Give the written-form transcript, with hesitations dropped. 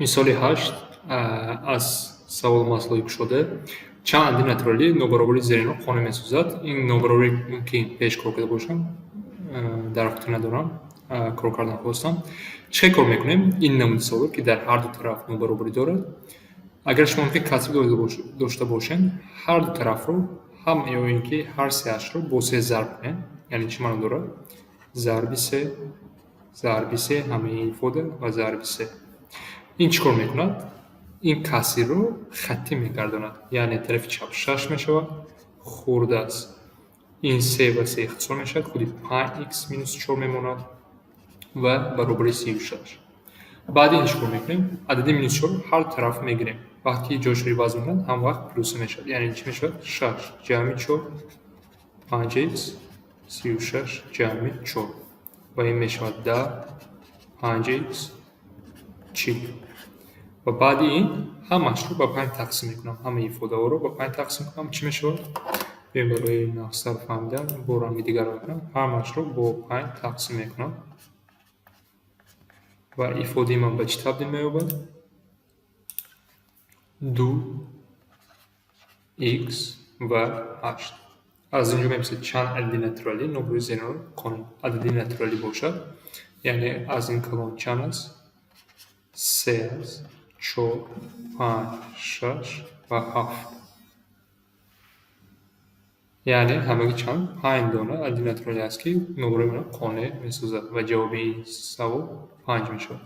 Мисоли 8 аз савол масъалаи кушода: чанд адади натуралӣ нобаробарии зеринро қонеъ месозад? Ин нобаробарӣ мумкин пеш кор карда бошам, дар хотир надорам, кор кардан хостам. Чӣ хел кор мекунем? Ин намуди саволе, ки дар ҳар ду тараф нобаробарӣ дорад. Агар шумо мумкин каср дошта бошед, ҳар ду тарафро ҳам ё ин ки ҳар сеашро бо се зарб кунем. Яъне чӣ маъно дорад? Зарби се, зарби се, ҳамаи ифода ва зарби се. Ин чӣ кор мекунад? Ин касрро хаттӣ мегардонад. Яъне тарафи чап шаш мешавад, хурд аст. Ин се ва се ихтисор мешавад, худи 5 х минус чор мемонад ва баробари 36. Баъди ин чӣ кор мекунем? Адади минус чорро ҳар тараф мегирем. Вақте ки ҷойшро иваз мекунад, ҳам вақт плюса мешавад. Яъне чӣ мешавад? Шаш ҷамъи чор, 5 х, 36 ҷамъи чор. Ва ин мешавад 10, 5 х, 40. Ва баъди ин ҳамаашро ба панҷ тақсим мекунам. Ҳамаи ифодаҳоро ба панҷ тақсим кунам, чӣ мешавад? Биёем, барои нақсар фаҳмидан бо ранги дигар мекунам. Ҳамаашро бо панҷ тақсим мекунам. Ва ифодаи ман ба чӣ табдил меёбад? Ду икс ва ҳашт. Аз ин ҷо мепурсад, чанд адади натуралӣ нобаробарии зеринро қонеъ. Адади натуралӣ бошад, яъне аз ин калон чанд аст? Се аст, чор, панҷ, шаш ва ҳафт. Яъне ҳамагӣ чанд? Панҷ дона адади натуралӣ аст, ки нобаробарии қонеъ месозад, ва ҷавоби ин савол панҷ мешавад.